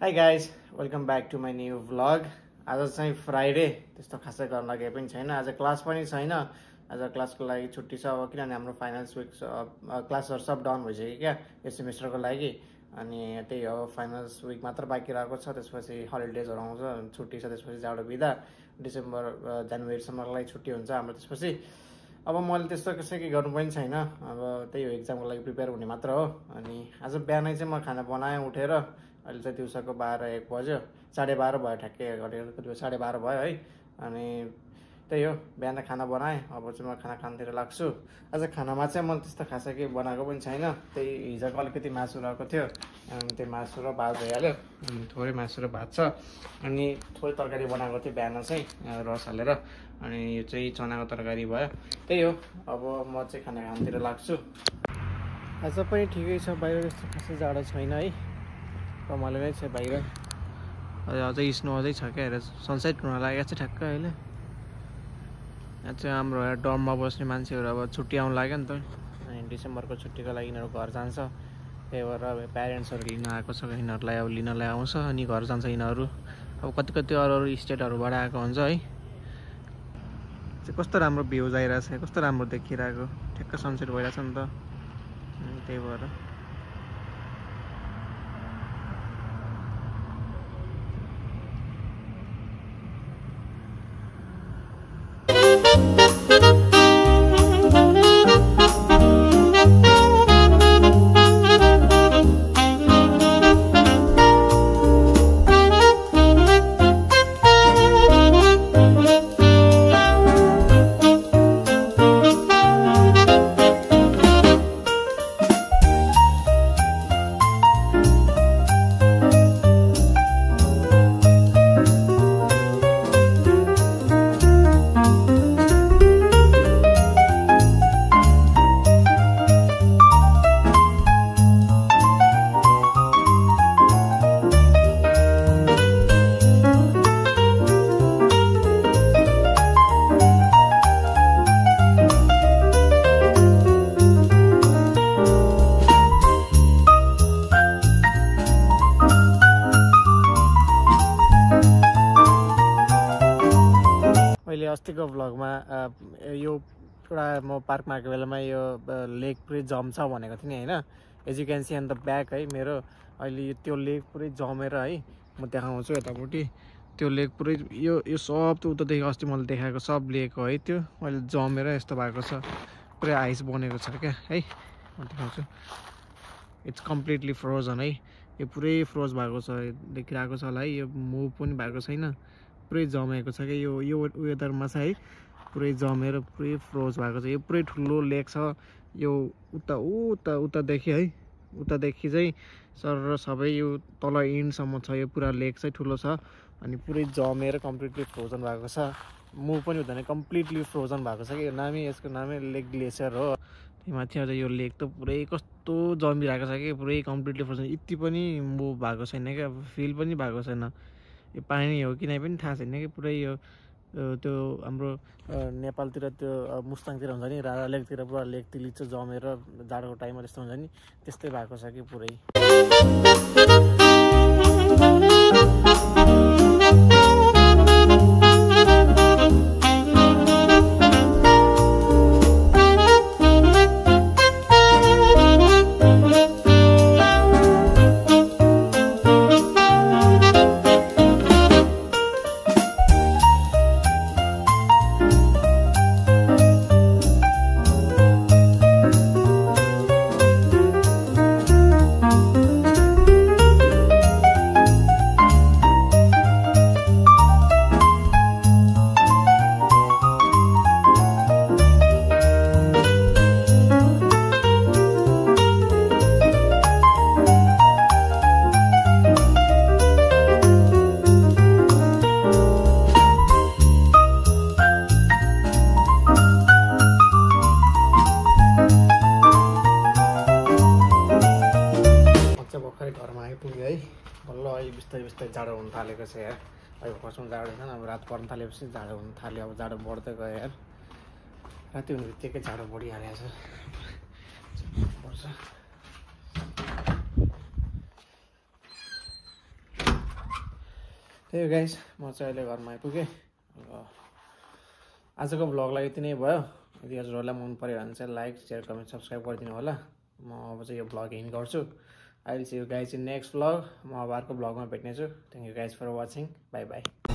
Hi guys, welcome back to my new vlog. आज चाहिँ Friday त्यस्तो खासै गर्न लागि पनि छैन। आज क्लास पनि छैन। आज क्लासको लागि छुट्टी छ अब किनभने हाम्रो फाइनल्स विक क्लासहरु सब डाउन भइसक्यो क्या यो सेमेस्टरको लागि। अनि त्यही हो फाइनल्स विक मात्र बाँकी रहेको छ। त्यसपछि हलिडेजहरु आउँछ, छुट्टी छ। त्यसपछि जाडो बिदा डिसेम्बर जनवरी सम्मको लागि छुट्टी हुन्छ हाम्रो। त्यसपछि अब मैले त्यस्तो केही गर्नु पनि छैन। अब त्यही हो एक्जामको लागि प्रिपेयर हुने मात्र हो। अनि आज बिहानै चाहिँ म खाना बनाएँ उठेर। अहिले चाहिँ दिउँसोको 12-1 बज्यो, 12:30 भयो ठ्याक्कै घटेर 12:30 भयो है। अनि त्यही हो बिहान खाना बनाएँ। अब चाहिँ म खाना खानतिर लाग्छु। आज खानामा चाहिँ मैले त्यस्तो खासै केही बनाएको पनि छैन। त्यही हिजोको अलिकति मासु रहेको थियो अनि त्यही मासु र भात भइहाल्यो। अनि थोरै मासु र भात छ अनि थोरै तरकारी बनाएको थियो बिहान चाहिँ रस हालेर। अनि यो चाहिँ चनाको तरकारी भयो। त्यही हो अब म चाहिँ खाना खानतिर लाग्छु। आज पनि ठिकै छ, बाहिर त्यस्तो खासै जाडो छैन है, रमाइलो नै छ बाहिर। अझै स्नो अझै छ क्या, हेर सनसेट हुन लागेको छ ठ्याक्क अहिले। यहाँ चाहिँ हाम्रो डर्ममा बस्ने मान्छेहरू अब छुट्टी आउनु लाग्यो नि त। अनि डिसेम्बरको छुट्टीको लागि यिनीहरू घर जान्छ। त्यही भएर अब प्यारेन्ट्सहरू लिन आएको छ, यिनीहरूलाई अब लिनलाई आउँछ अनि घर जान्छ यिनीहरू। अब कति कति अरू स्टेटहरूबाट आएको हुन्छ है। कस्तो राम्रो भ्यूज आइरहेछ, कस्तो राम्रो देखिरहेको, ठ्याक्क सनसेट भइरहेछ नि त। त्यही भएर अस्तिको भ्लगमा यो एउटा म पार्कमा आएको बेलामा यो लेक पुरै जम्छ भनेको थिएँ नि होइन। As you can see in the back है मेरो अहिले त्यो लेक पुरै जमेर है म देखाउँछु यतापट्टि। त्यो लेक पुरै यो सब त उतादेखि अस्ति मैले देखाएको सब लेक हो है। त्यो अहिले जमेर यस्तो भएको छ, पुरै आइस बनेको छ क्या है। म देखाउँछु, इट्स कम्प्लिटली फ्रोजन है। यो पुरै फ्रोज भएको छ, देखिरहेको छ होला है। यो मुभ पनि भएको छैन, पुरै जमेको छ क्या यो वेदरमा चाहिँ है। पुरै जमेर पुरै फ्रोज भएको छ। यो पुरै ठुलो लेक छ यो उतादेखि है, उतादेखि चाहिँ सर सबै यो तल इन्डसम्म छ। यो पुरा लेक चाहिँ ठुलो छ अनि पुरै जमेर कम्प्लिटली फ्रोजन भएको छ। मुभ पनि हुँदैन, कम्प्लिटली फ्रोजन भएको छ कि यो नामै, यसको नामै लेक ग्लेसियर हो। माथि अझ यो लेक त पुरै कस्तो जमिरहेको छ कि पुरै कम्प्लिटली फ्रोजन, यति पनि मुभ भएको छैन क्या, फिल पनि भएको छैन। यो पानी हो कि नै पनि थाहा छैन कि पुरै यो त्यो हाम्रो नेपालतिर त्यो मुस्ताङतिर हुन्छ नि राजा लेकतिर पुरा लेक तिलिच्छ जमेर जाडोको टाइममा त्यस्तो हुन्छ नि, त्यस्तै भएको छ कि पुरै। बिस्तारै बिस्तारै जाडो हुन थालेको छ यार। अहिले फर्स्टमा जाडो छैन, अब रात पर्न थालेपछि जाडो हुन थाल्यो। अब जाडो बढ्दै गयो यार, राति हुने बित्तिकै जाडो बढिहालेको छ। त्यही हो गाइस, म चाहिँ अहिले घरमा आइपुगेँ। आजको भ्लगलाई यति नै भयो। यदि हजुरहरूलाई मन पर्यो भने चाहिँ लाइक शेयर कमेन्ट सब्सक्राइब गरिदिनु होला। म अब चाहिँ यो भ्लग एन्ड गर्छु। I will see you guys in next vlog. म अब अर्को भ्लगमा भेट्नेछु। Thank you guys for watching. Bye by.